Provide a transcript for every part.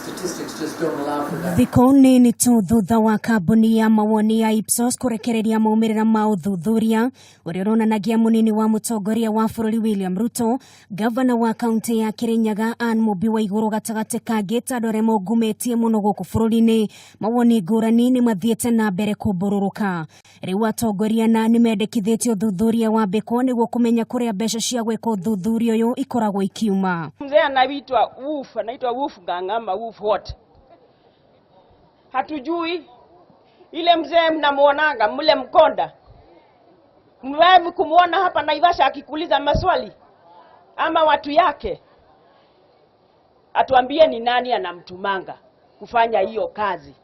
Statistics just don't allow for that. Thikũ nini tu thutha wa kambuni ya mawoni ya Ipsos kũrekereria maumĩrĩra ma ũthuthuria ũrĩa ũronanagia mũnini wa mũtongoria wa bũrũri William Ruto, gavana wa kaunti ya Kirinyaga Anne Mumbi Waiguru gatagatĩ kangĩ ta andũ arĩa mongumĩtie mũno gũkũ bũrũri-inĩ, mawoni ngũrani nĩ mathiĩte na mbere kũmbũrũrũka. Rĩu atongoria na nĩ mendekithĩtie ũthuthuria wambĩkwo nĩguo kũmenya kũrĩa mbeca cia gwĩka ũthuthuria ũyũ ikoragwo ikiuma. Mzee anaitwa Wolf, anaitwa Wolfgang ama Wolf what? Hatujui. Ile mzee mnamuonanga mle Mkonda, mmewahi kumuona hapa Naivasha akikuuliza maswali ama watu yake? Atuambie ni nani anamtumanga kufanya hiyo kazi.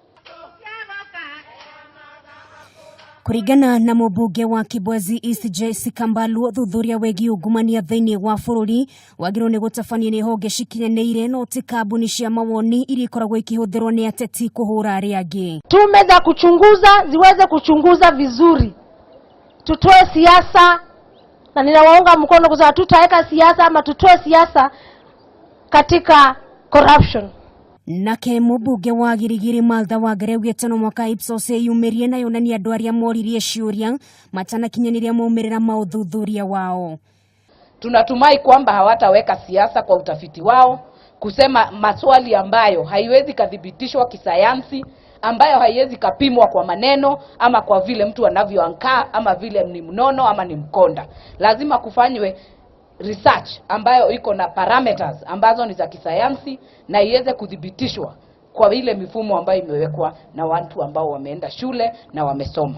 Kũringana na mũmbunge wa Kibwezi East Jessica Mbalu, ũthuthuria wĩgiĩ ungumania thĩinĩ wa bũrũri wagĩrĩirwo nĩ gũtabanio nĩ honge cikinyanĩire no ti kambuni cia mawoni iria ikoragwo ikĩhũthĩrwo nĩ ateti kũhũra arĩa angĩ. Tume za kuchunguza ziweze kuchunguza vizuri, tutoe siasa, na ninawaunga mkono kwa sababu tutaweka siasa ama tutoe siasa katika corruption. Nake mũmbunge wa Girigiri Martha Wangari augĩte no mwaka Ipsos ĩyumĩrie na yonanie andũ arĩa moririe ciũria matanakinyanĩria maumĩrĩra ma ũthuthuria wao. Tunatumai kwamba hawataweka siasa kwa utafiti wao, kusema maswali ambayo haiwezi kathibitishwa kisayansi, ambayo haiwezi kapimwa kwa maneno ama kwa vile mtu anavyoankaa ama vile ni mnono ama ni mkonda. Lazima kufanywe research ambayo iko na parameters ambazo ni za kisayansi na iweze kuthibitishwa kwa ile mifumo ambayo imewekwa na watu ambao wameenda shule na wamesoma.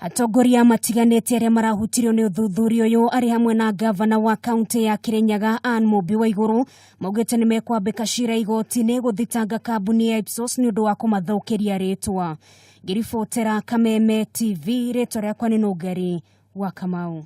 Atongoria matiganĩte arĩa marahutirio nĩ ũthuthuria ũyũ arĩ hamwe na gavana wa kaunti ya Kirinyaga Anne Mumbi Waiguru maugĩte nĩ mekwambĩka cira igoti-inĩ gũthitanga kambuni ya Ipsos nĩ ũndũ wa kũmathũkĩria rĩtwa. Ngĩribotera Kameme TV, rĩtwa rĩakwa nĩ Nũngari wa Kamau.